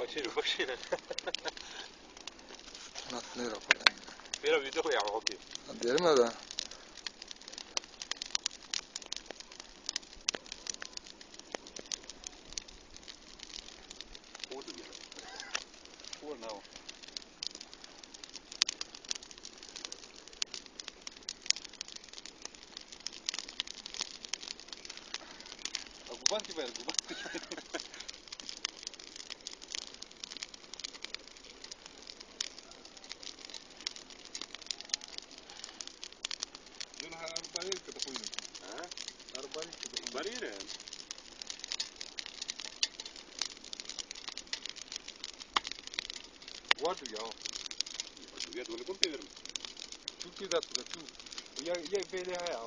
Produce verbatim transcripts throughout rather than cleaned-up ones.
Bakayım, bakayım. Nasıl ne rapor? Bira video ya, okey. Derin mi da? Oldu ya. Oldu. Guban ki ver, guban. Yun ha arbaye ke de koyun. Ha? Arbaye ke de koyun. Barire. Wardu ya. Wardu ya, dole kon peverim. Çünkü da tu da tu. Ya, ya böyle ha ya.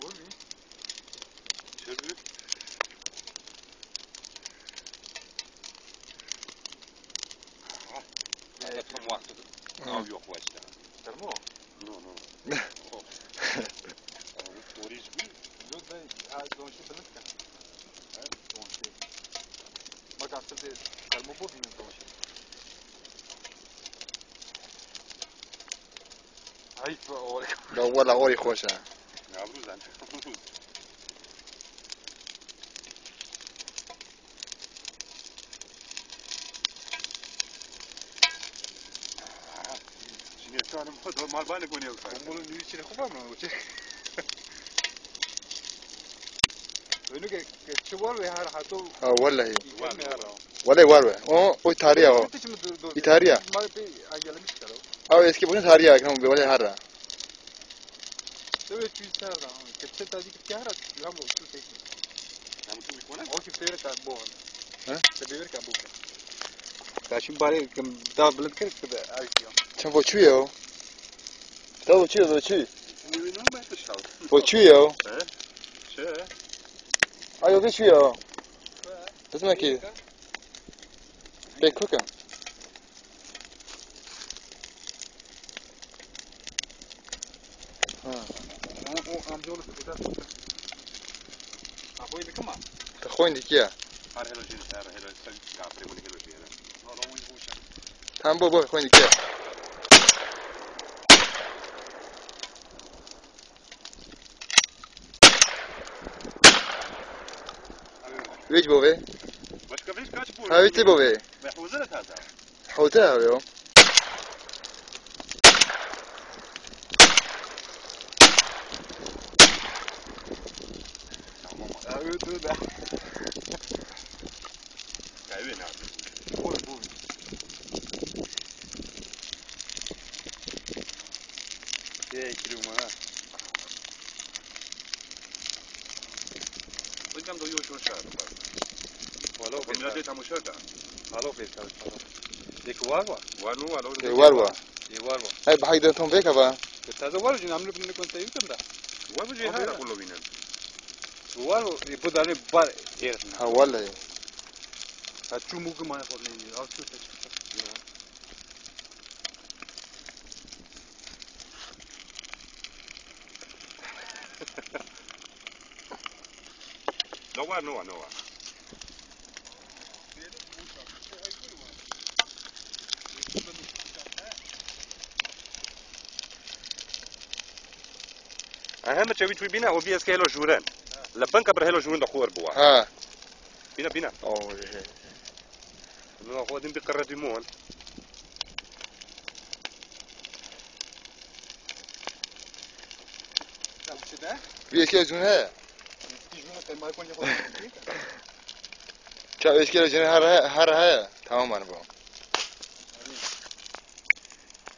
Olur mu? Şöyle. Hadi tam vakti. Hı. Av yok başta. Termo? No, no. Oh. Orij bu. Yok, ben, ha, donşi bilindik. Ha? Donşi. Bak, aslında termo bu, bilmiyorum, donşi. Ay, o. Ya, wala, orî xweş e. Navrûz e. Şimdi efendim, o da malbane konuyor. Kombolun yürüyüşüne kupa mı olacak? Önü ge-, geçi var ve her hatı. Ha, vallahi. Var. Var. Wele war be. O, o tariya o. Îtariya. Ew eski bûne tariya, kam be wele hara. Ew çû ser da. Keçe tadî ki hara, ya bu çû tek. Hem tu bikone? O ki pere ta bo. He? Te bever ka bo. Ta şimdi bari kim daha bilet kırık da ay ki. Çem bo çû ya o. Ta bo çû ya, bo çû. Bo çû ya o. He? Şey. Ayo, bir çû ya. Dizme ki. Pek koka. Ha. O, o amcaoğlu bir de. Ha, koyun dikima. Te koyun dikiya. Her helo jin, her helo sen kapri bunu helo jin. Tamam, bu, bu, koyun dikiya. Vêc bo vê. Başka vêc kaç bu? Ha, vêc tê bo vê. Ve hozir et hata. Hozir ha yo. Tamam. Ya, öldü de. Kahve ne yapıyorsun? Buyur, buyur. Ê, kilo ma. Hocam da yoş yoş abi. Walo. Millet de tam şaka. Walo pêk abi. Dek war wa? War no, walo. Ê, war wa. Ê, war wa. Hey, bahayden tom vêka va. Taze war jin amle bin kon teyutem da. War bu jehara kullo binen. War wa, e, bu dane bar erna. Ha, vallahi. Ha, çumuk ma xo ne. Al şu. No war, no war, no war. Aha, me çewî çûyî bîne, o vî eske helo jûren. Li bin qebir helo jûren de xor bû. Ha. Bîne, bîne. Oh, he. No, xwe din bi qirre dîmon. Vî eske jûn heye? Ça eske jûn her, her heye? Tamam, hani bu.